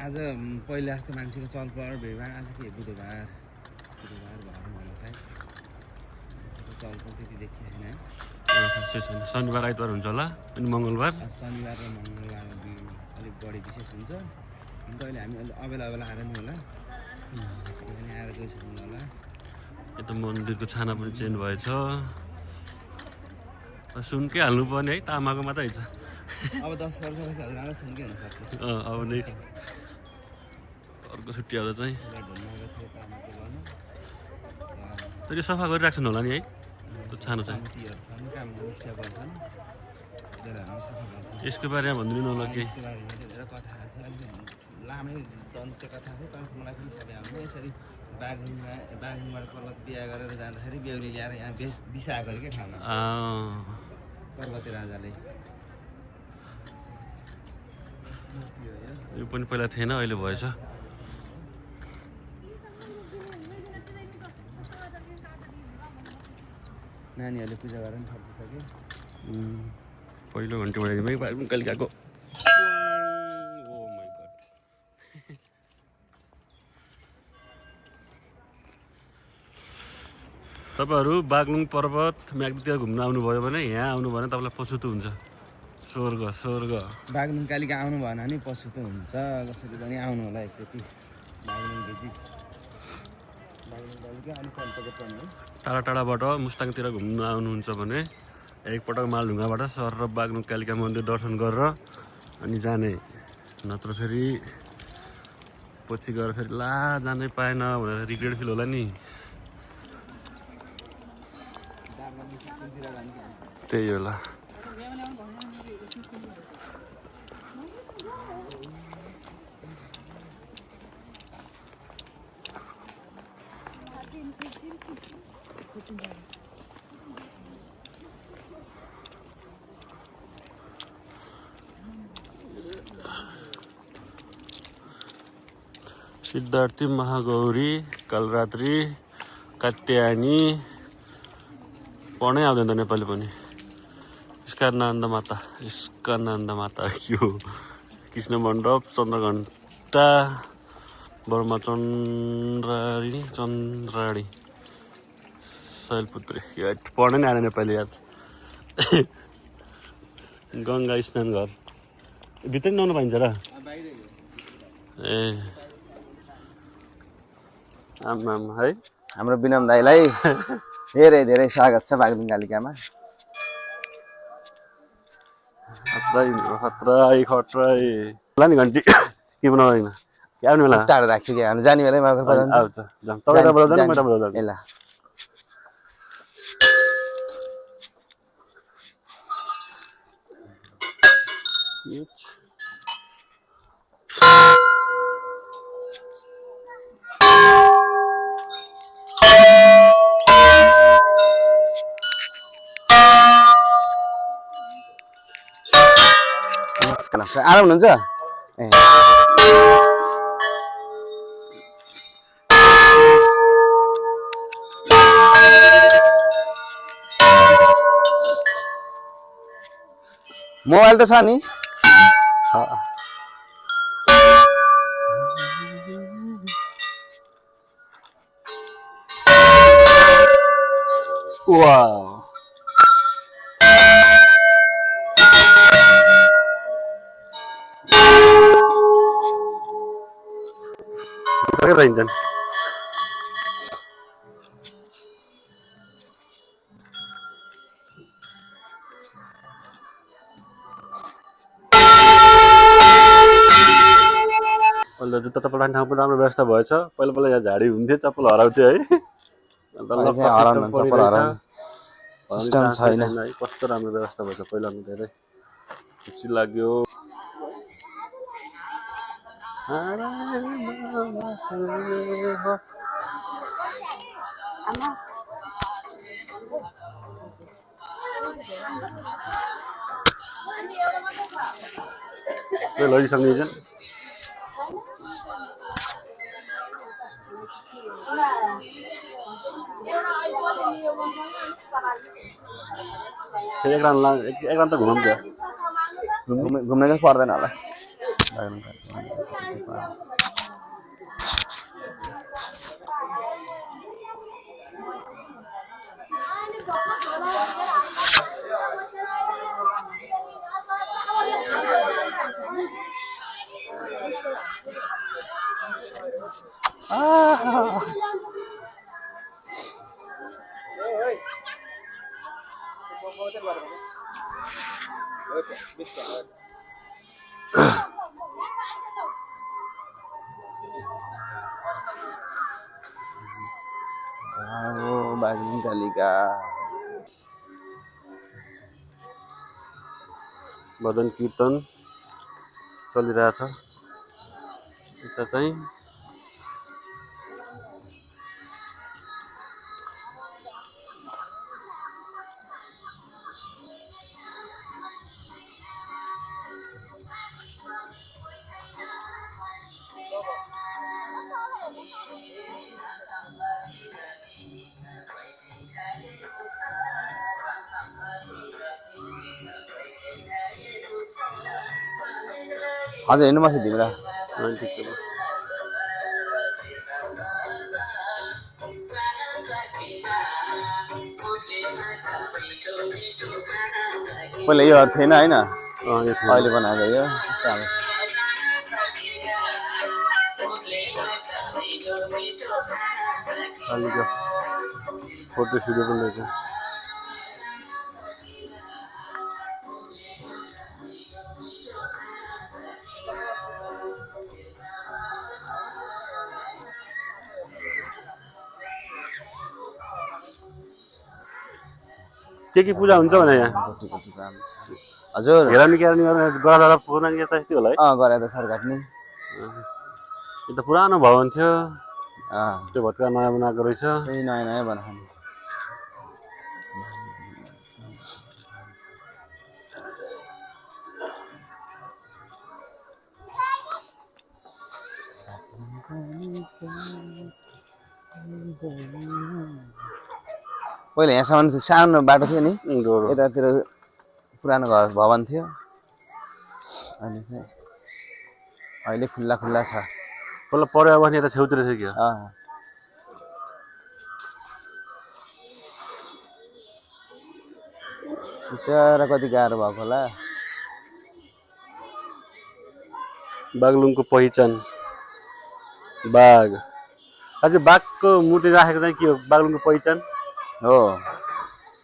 आज पहिला जस्तो मान्छेको चलपहल भिडभाड आज के बुधबार भएर मलाई सायद मान्छेको चलपहल त्यति देखिएन। शनिबार आइतबार हुन्छ होला अनि मङ्गलबार शनिबार र मङ्गलबार अलिक बढी विशेष हुन्छ। अन्त अहिले हामी अबेला आएर नि होला आएर गइसक्नु होला। यता मन्दिरको छाना पनि चेन्ज भएछ। सुनकै हाल्नु पर्ने है तामाको मात्रै छ। अब 10 वर्षपछि हजुरआमा सुनकै हुनसक्छ। अब नै अर्को छुट्टी आउँदा चाहिँ त्यो सफा गरिराख्छन् होला नि है त्यो छानो चाहिँ। यसको बारेमा भनिदिनु होला केही। लामै दन्त्य कथा थियो तर मलाई पनि छ ल्याउनु। यसरी बागलुङबाट पर्वत बिहा गरेर जाँदाखेरि बेहुली ल्याएर यहाँ बिसाएको अरे क्या ठाउँमा पर्वते राजाले। यो पनि पहिला थिएन अहिले भएछ। नानीहरूले पूजा गरेर पनि थप्छ कि पहिलो घन्टी बजाइदिउँ है कालिकाको। तपाईँहरू बागलुङ पर्वत म्याग्दीतिर घुम्न आउनुभयो भने यहाँ आउनु भएन तपाईँलाई पछुतो हुन्छ। स्वर्ग बागलुङ कालिका आउनु भएन भने पछुतो हुन्छ। कसरी पनि आउनु होला एकचोटि बागलुङ भिजिट। टाढा टाढाबाट मुस्ताङतिर घुम्न आउनुहुन्छ भने एकपटक मालढुङ्गाबाट सर र बागलुङ कालिका मन्दिर दर्शन गरेर अनि जाने। नत्र फेरि पछि गएर फेरि ला जानै पाएन भनेर रिग्रेट फिल होला नि। त्यही होला। सिद्धार्थी, महागौरी, कालरात्री, कात्यायनी पढ्नै आउँदैन नेपाली पनि। स्कन्द माता यो कृष्ण मण्डप, चन्द्रघण्टा, बर्मा चन्द्राणी, शैलपुत्री यो पढ्नै नै आएन नेपाली याद। गङ्गा स्नान घर भित्रै नुहाउनु पाइन्छ र? ए आमा है। हाम्रो विनम दाईलाई धेरै धेरै स्वागत छ बागलुङ कालिकामा। खत्रै ल नि घन्टी के बनाउँदैन आउने बेला टाढो राख्छु कि हामी जाने बेलै आउँछ ल आराम हुनुहुन्छ? मोबाइल त छ नि? Wow Ranjan. पहिला जुत्ता चप्पल राख्ने ठाउँ पनि राम्रो व्यवस्था भएछ। पहिला यहाँ झाडी हुन्थ्यो, चप्पल हराउँथ्यो है। सिस्टम छैन। कस्तो राम्रो व्यवस्था भएछ पहिला धेरै खुसी लाग्यो। लगिसक्ने चाहिँ एक राउन्ड त घुमाउँ क्या? घुम्न चाहिँ पर्दैन होला। बागलुङ कालिका भजन कीर्तन चलिरहेछ। यता चाहिँ हजुर हेर्नु माथि तिम्रो पहिला यो थिएन होइन अहिले बनाएको यो फोटो स्टुडियो पनि रहेछ। के पूजा हुन्छ भने यहाँ हजुर घेरानी केरानी गरा पुरानो यता यस्तै होला है। गरे त सर काट्ने यो त पुरानो भवन थियो त्यो भत्का नयाँ बनाएको रहेछ। नयाँ नयाँ बनाएको पहिला यहाँसम्म सानो बाटो थियो नि यतातिर पुरानो घर भवन थियो अनि चाहिँ अहिले खुल्ला खुल्ला छ। पहिला पऱ्यो भने यता छेउतिर थियो क्या बिचरा कति गाह्रो भएको होला। बागलुङको पहिचान बाघ। अझै बाघको मूर्ति राखेको चाहिँ के हो बागलुङको पहिचान हो।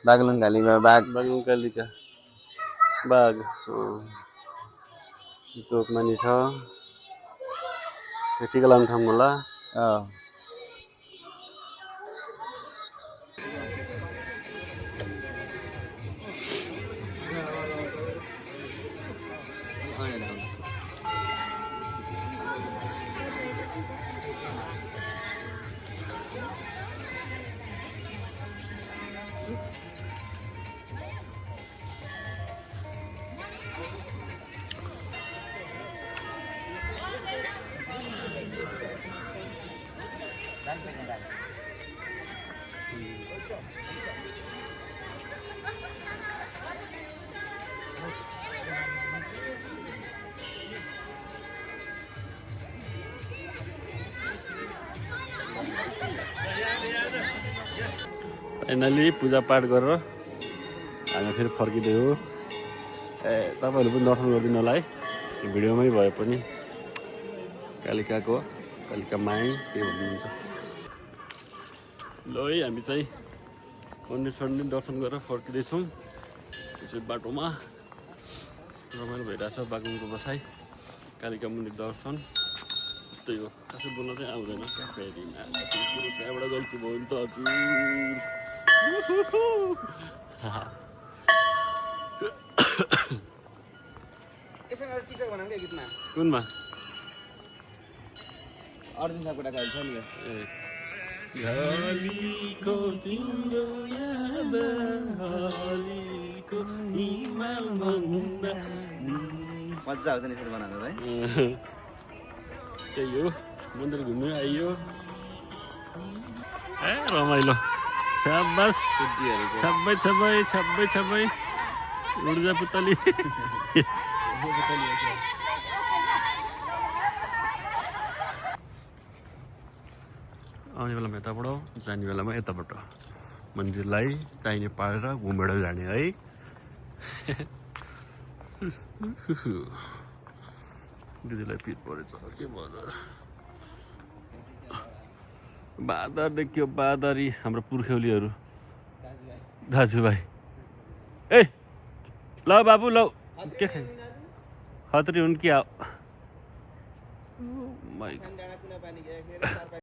बागलुङ कालिका बाघ बागलुङ कालिका बाघ चोकमा नि छ टिका लाउने ठाउँ होला। फाइनली पूजापाठ गरेर हामी फेरि फर्किँदै हो। तपाईँहरू पनि दर्शन गरिदिनु होला है भिडियोमै भए पनि। कालिकाको कालिका माई के भन्नुहुन्छ। ल है हामी चाहिँ मन्दिर सन्दिर दर्शन गरेर फर्किँदैछौँ। त्यो चाहिँ बाटोमा रमाइलो भइरहेछ। बागलुङको बसाइ कालिका मन्दिर दर्शन त्यस्तै हो। खासै बोल्न चाहिँ आउँदैन क्या फेरि त्यहाँबाट गल्ती भयो नि त हजुर। कुनमा अर्जुन सापकोटा गाडी छ नि घालीको तिम्रो याद घालीको हिमाल भन्दा मजा आउँछ नि यसरी बनाएको है। त्यही हो मन्दिर घुम्नु आइयो। रमाइलो छब्बास छब्बै छब्बै छब्बै छब्बै ऊर्जा पुतली आउने बेलामा यताबाट जाने बेलामा यताबाट मन्दिरलाई दाहिने पारेर घुमेर जाने है। दिदीलाई पिर परेछ के भयो बादर देखियो बादरी हाम्रो पुर्ख्यौलीहरू दाजुभाइ ए ल बाबु ल के खाइ खतरी हुन् कि